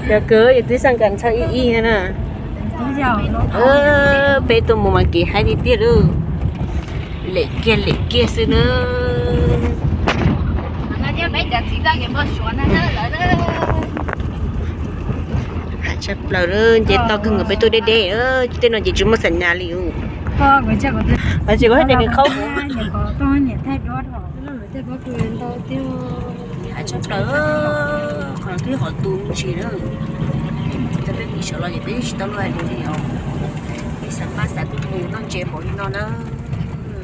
Cov kwv, yus twb xaj kas txhawb ib ib na. Peb tuaj mus mas kev haib tiag tiag lauj. Lem kiag lem kiag xwb na. Haib tshaj plaws na, nce toj kawg nkaus, peb tuaj deb deb, tej no ces tsis muaj xam nas li. Ces kuv hais tias nws qhaub. Haib tshaj plaws, qhov no twb qhov tu ntsis na. Cov peb mus sawv los ces peb tsis tau luag hais lus li os. Peb xav pab xav tuaj mus noj ntses npaum li no na.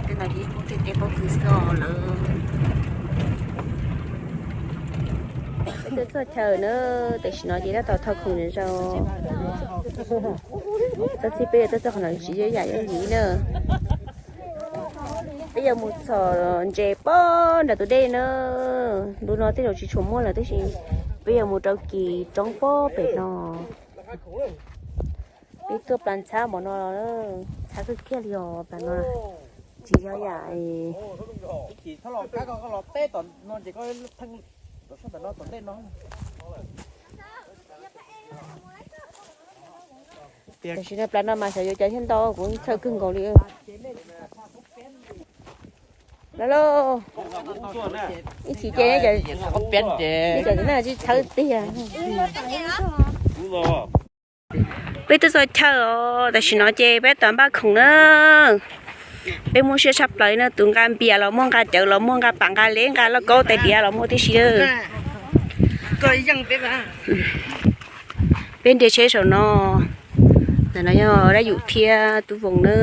Tej no ces ib pub tej teb pob kws xwb lawm. Peb tuaj txog chaw na, tam sim no ces tab tom thau khoom nws zaus. Txog txij peb yuav tuaj txog qhov no tsis yooj yam yooj yim na. Peb yuav mus txhom ntses pob nram tus dej na. Ntu no tej zaum tsis tshua muaj lawm tab sis peb yuav mus rau kis roob pob pem no. Peb tuaj plas ntxhab npaum no los, ntxhab kawg kiag li os plas no. Tsis yog yam. Tam sim no plas no mas xyov yuav cas thiaj ntau, kuv txhawj kawg nkaus li. Los lauj, ib chim ces, ib chim ces tsis txhawj tiag. Peb twb txog chaw os, tam sim no ces peb tau npaj khoom na. Peb muaj siab tshaj plaws na, tus nqa npias los muaj, nqa cawv los muaj, nqa pam nqa leb nqa lauj kaub tais diav los muaj tib si. Peb nres tsheb saum no. Ntawm no yog Dab Yum thiab Tub Voos na.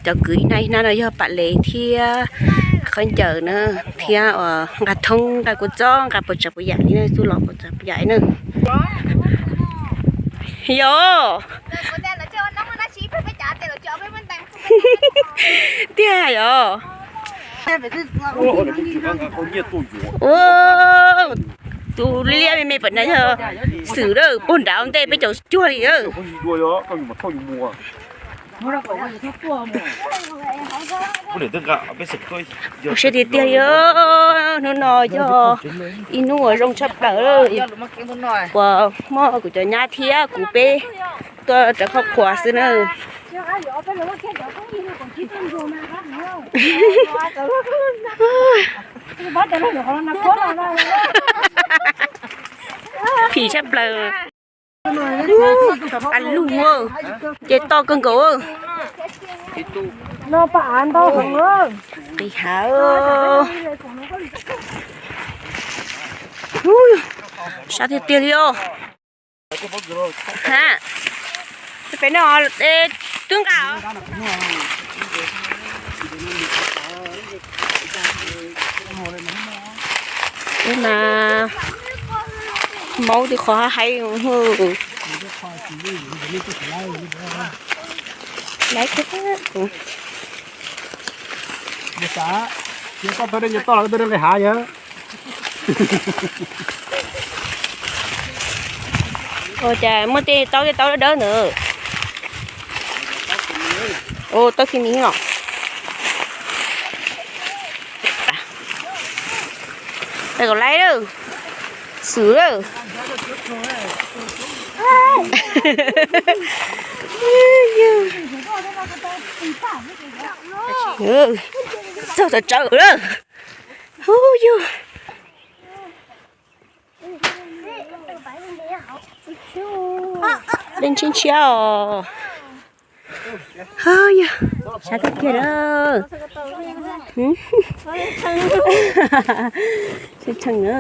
Cov kwv ib hnab ib hnab no yog Pam Lev thiab Khaub Ncaws na, thiab uas nqa thoob nqa kua txob nqa puas tsav puas yam li na, txuj lom puas tsav puas yam na. Yog tiag yog. Ua, tus liab liab me me pam no yog Xwm lawm, puag nrad ntej peb caum cuag li. Siab tiag tiag li, hnub no yog ib hnub uas zoo tshaj plaws, uas muaj kuv cov nyab thiab kuv peb tuaj rawv qhov qhuas xwb na. Phim tshaj plaws. A lug, ces toj kawg nkaus. Qis hav. Sab tiag tiag li os. Ha, pem no twb nqa. Mas maub twb qhov hais. Ua cas muaj tej taub tej taub dawb dawb ntawd. Ua taub xi mi los. Tawm kom laib lawm. Xwm lawm. Txog tawm tsawv lawm. Hu yug. Dej ntshiab ntshiab os. Yog sab tiag tiag na. Tshee tshee na.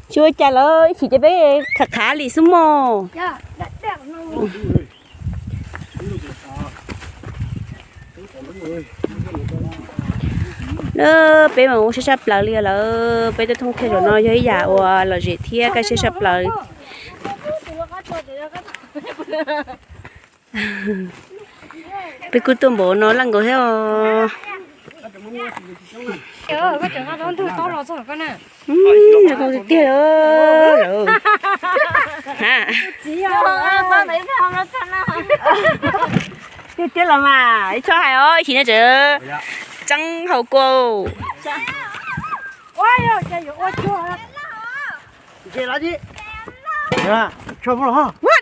Tsis ua cas lawm, ib chim ces peb khav khav li xwb mog. Na, peb mas ua siab sab plaws li lawm, peb tej thoob thiaj zaum no yog ib yam uas lom zem thiab kaj siab sab plaws. Peb kuj tuaj npaum no laj nkaus thiab os. Tiag tiag. Tiag tiag los mas, ib txhob hais os, ib chim no tseem tseeb hau kua.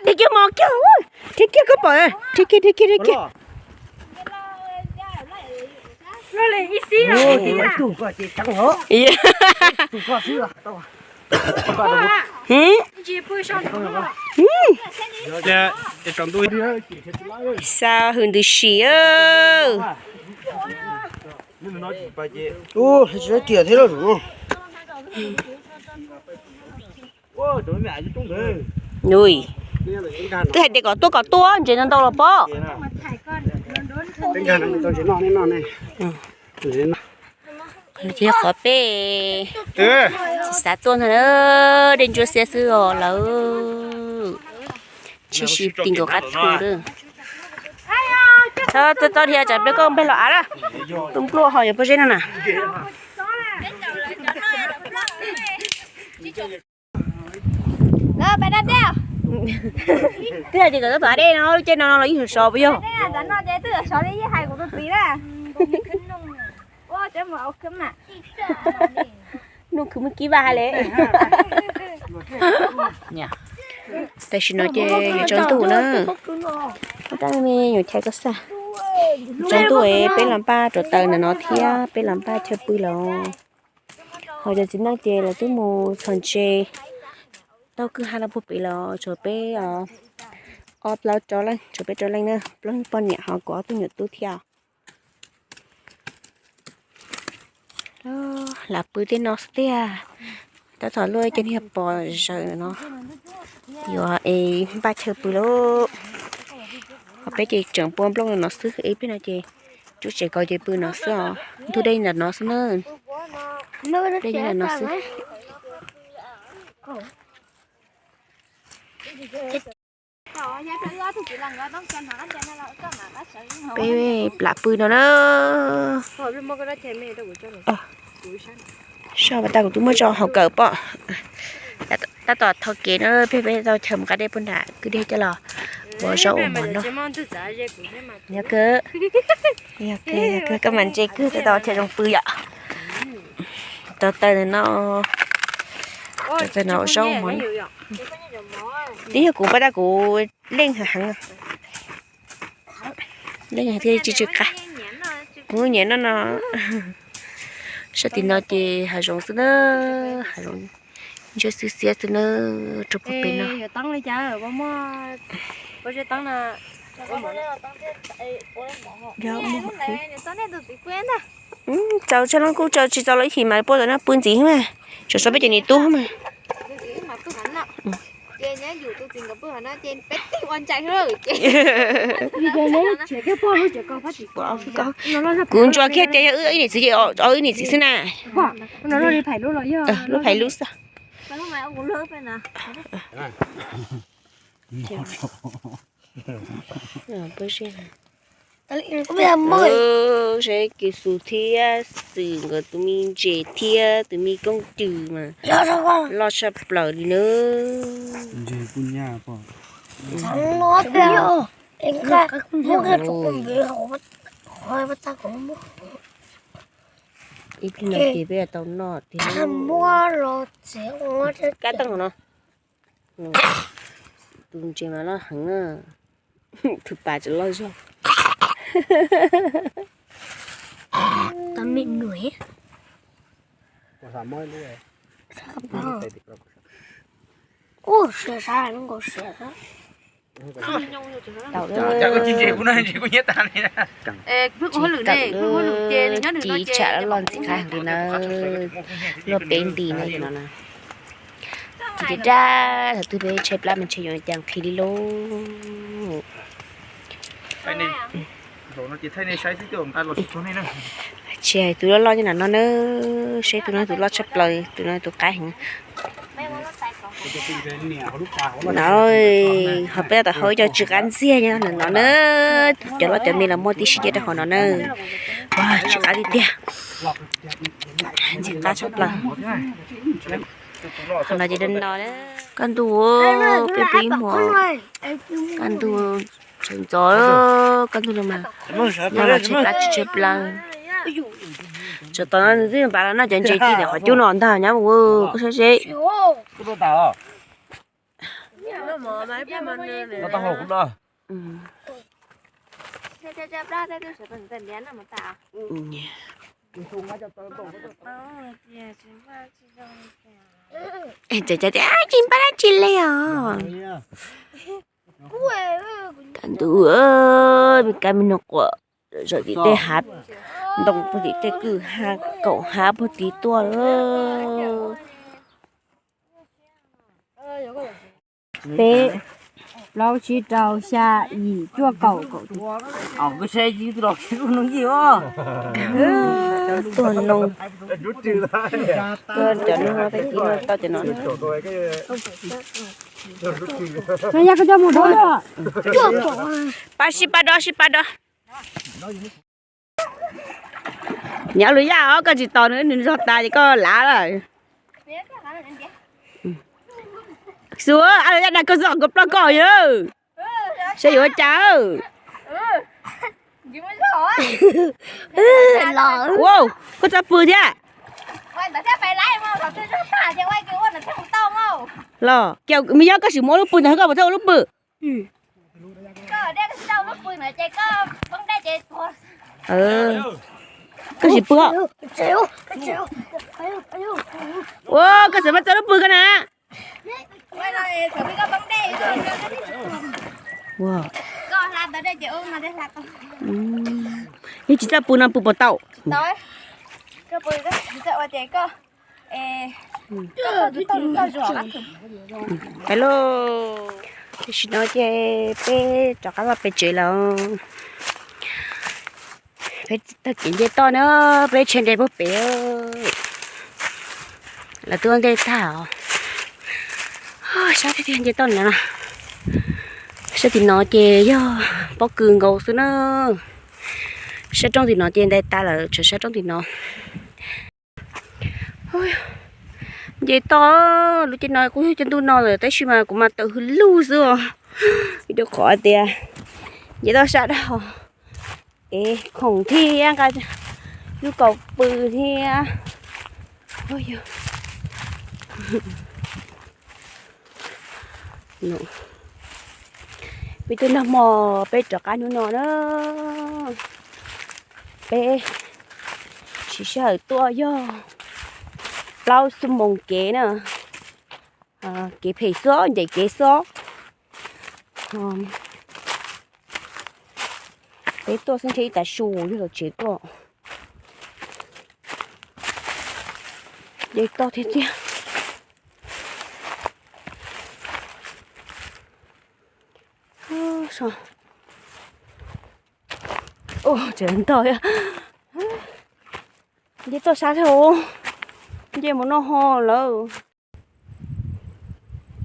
Dhia kiag mos kiag, dhia kiag, dhia kiag koj pom, dhia kiag, dhia kiag, dhia kiag. Xa hws ntws sim. Twb hais tias kom tuaj kom tuaj, ntses ntau ntau los pob. Ces qhov peb tsis xav tuaj ntag, dej ntsuab xiab xwb os lawm. Tsheb si ti nkaus qab thu lawm. Txhob txhob dhia tsam peb koj npleg los av lawm. Tus npluaj ho yuav pob zeb no na. Twb hais tias kom txhob tom dej no, lub caij no no los yeej sov sov puas yog? Nuj khwv muaj kib vaj ha le. Tam sim no ces yuav tsaus ntuj na. Tab me nyuam chais koj xaj. Tsaus ntuj es peb los npaj rauv taws ntawm no thiab peb los npaj chaw pw los. Ho cov txiv neej ces lawv twb mus txhos ntses tau kwj ha los puag pem los tshuav peb ob plaub rau leej, tshuav peb rau leej na, plaub leej poj niam ho kuv ob tug nyuam tub thiab. Lam pw tej no xwb tiag. Tab tom luaj cov niag pos zaws no yuav es npaj chaw pw lauj. Ho peb ces tseem pua nplooj no xwb, ib pliag no ces tsub tsev kaus ces pw no xwb os. Ntug dej ntawm no xwb na. Dej ntawm no xwb. Peb plam pw no na. Soj pas tas kuv twb muab tso hauv kawm pom. Tab tom thau kev no peb peb tau chaw mus qab dej puag nram kwj deg coj los ua zaub ua mov noj. Yog kawg, yog kawg, koj mas ntse kawg, tab tom chaw zoo pw yom. Tau taws no, tau taws no ua zaub ua mov. Twb yog kuv pas tas kuv leej heev. Leej heev thiaj tsis tsw qab. Kuv nyiam noj no. Sab tim no ces hav zoov xwb na, hav zoov ntshiab xwb xiab xwb na, rau puag pem no. Txaus tshaj no kuj txaus tsis txaus los ib chim mas puab tom no pw ntxiv mas, tseem so peb cov niam tub mas. Kuv ntsuas kiag tias yog wb ib niam txiv ces wb ib niam txiv xwb na. Lub phais lub xwb. Seb Kiv Xus thiab Xwm nkawd tus me ntses thiab tus me koob twm mas loj tshaj plaws li na. Ib pliag no ces peb tau noj tiag. Kab tooj no. Tus ntses mas loj heev na. Tus pas tseem loj zog. Tau lawm. Tsis tawm lawm, ci tsham loj loj ntxim qab heev li na. Luaj peb nti na no na. Ces dab thaum twg peb tshaib plab mas ntshe yuav cas nqhis li lauj. Tsis hais tus loj loj nyob nram no na, saib tus no tus loj tshaj plaws, tus no tus qab heev. No, ho peb tab tom haus ib co tsw qab ntxiag nyob no na, cov loj cov me los muaj tib si nyob rau hauv no na. Tsw qab tiag tiag, ntxim qab tshaj plaws. Qhov no ces no, kaj ntug, peb pw ib hmos, kaj ntug sawv ntxov, kaj ntug no mas, no mas tshaib plab tsis tshaib plab. Tsam tom no nws twb npaj los noj cov ntses ci ntawm qhov cub no ntag nyab mus kuj saib seb. Tsis npaj dab tsi li os. Kab ntuj, me kab me noog quas zom tim tej hav ntoo puag tim tej kwj ha kaum hav puag tid tuaj. Peb, plaub tsib rau xya yim cuaj kaum kaum. Tuag noog, tuag cov noog tau cov no. Pab sib pab dob, sib pab dob. Nyab lub yaj os, koj tsis tos nws, nws zog tas ces koj lav lawm. Xus, ab lub yaj dag koj xwb, koj ploj koj yog. Saib yuav ua cas. Koj tso pw thiab. Los, me nyob koj sim muab lub pw ntawd koj puas txawj ua lub pw. Koj sim pw. Ua, koj txawm maj txawj lub pw koj na. Yog tsis txawj pw no pw puas tau? Peb lauj, tam sim no ces peb rov qab los pem tsev lawm. Peb tag kev nce toj na, peb tshe nres puag pem. Lawv twb ua ntej tag os. Sab tiag tiag nce toj no. Sab tim no ces yog pob kws nkaus xwb na. Sab roob tim no ces ntais tas lawm, tshuav sab roob tim no. Nce toj, lub caij no kuj yog caij ntuj no lawm tab sis mas kuv mas tawm hws lug xwb os. Vim rau qhov tias nce toj sab daj os. Es khoom thiab nqa lub kaus pw thiab. Peb tuaj noj hmo, peb rov qab hnub no na. Peb siv sij hawm tuaj yog plaub xuab moos kev na. Kev phem xwb, ncaim kev xwb. Peb tuaj xwb ntshe ib tav su yog los tsev tuaj. Nce toj tiag tiag. Tseem ntog, nce toj sab thiab, nce mus noj ho lawm.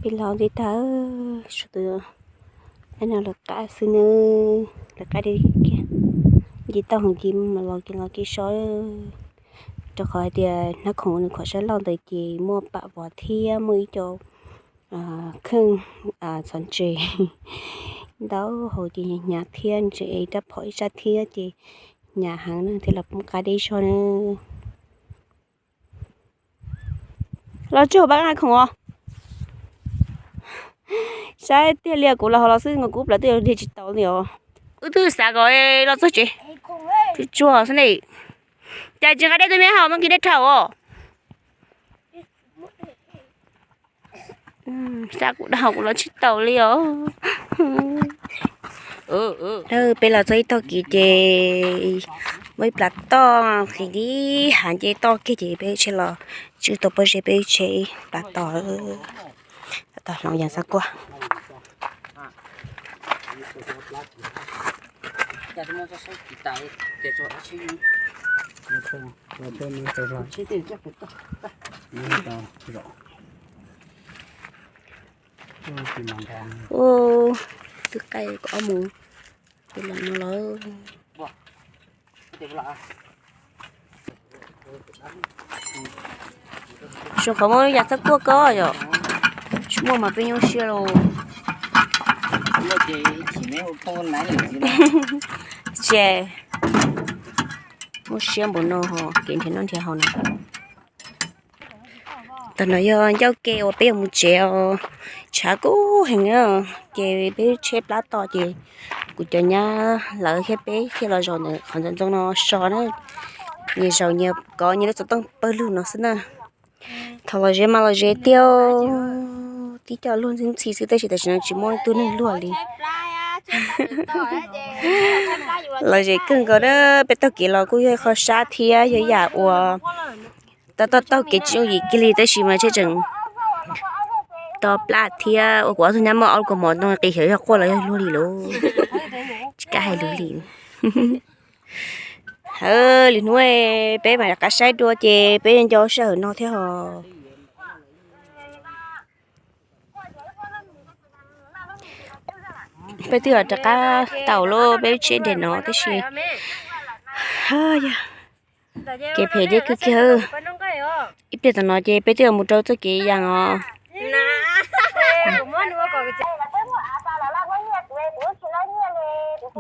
Peb los nce tag, sawv daws no lawv qab xwb na, lawv qab deb kiag. Nce toj heev ces los los kev so, rau qhov hais tias hnab khoom nws khuam sab laug ntawd ces muaj pam vov thiab muaj ib co kheej txhov ntses ntau hauv ces hnyav thiab ntses rab phom ib sab thiab ces hnyav heev na thiaj los poob qab deb zog na. Los tsis hauv pab nqa khoom os. Saib tiag li kuv los hauv los xwb, kuv plaws twb dhia tsis tau li os. Wb twb xav kom los txog tsev tsuag tsuag xwb ne. Cas tsis nqa dej tuaj me hauv, muab kiag dej rau os. Xav kuv dag kuv los tsis tau li os. Peb los txog ib tog kev ces muaj ib plas toj qhis dib hav nce toj kiag ces peb tshe los tsis tau pob zeb, peb tshe ib plas tog. Tog hloov yas xab kuaj. Ub, twb qaij kom ob mus, tus los no lawm. Zoo qhov muaj yas xab kuaj koj yom. Tsis muaj mas peb nyuaj siab lauj. Tsis, Muaj siab npaum no ho kev nrhiav noj nrhiav haus na. Tam no yog ncauj ke uas peb yuav mus tsev os, tshav kub heev na, ces peb tsheb plab to ces kuv cov nyab lawv thiab peb thiaj los zaum ntawm qhov ntxoov ntxoo no so na, nyias zaum nyias kov nyias lub xov tooj pawg lug no xwb na. Thaum los ze mas los ze tiag, tib co luag ntxhi ntxhi xwb tab sis tam sim no tsis muaj ib tug neeg luag li. Los ze kawg nkaus na, peb taug kev los kuj yog qhov sab thiab yog yam uas tau taug taug kev tsis yooj yim kiag li tab sis mas tseem to plab thiab ua kuv ob tug nyab muaj ob lub kaus mom ntoo qis xyov yog quaj los yog luag li lauj, tsis kam hais lus li. Lwm hnub peb mam rov qab saib dua ces peb nco sij hawm no thiab hos. Peb twb rov qab tau lub peb lub tsheb nres no tab sis kev phem deb kawg kiag. Ib pliag tom no ces peb twb mus rau txoj kev yas os.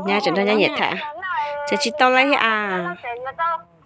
Nyab tseem nrog nyab nyiam tham, txawm tsis tau lawm thiab as.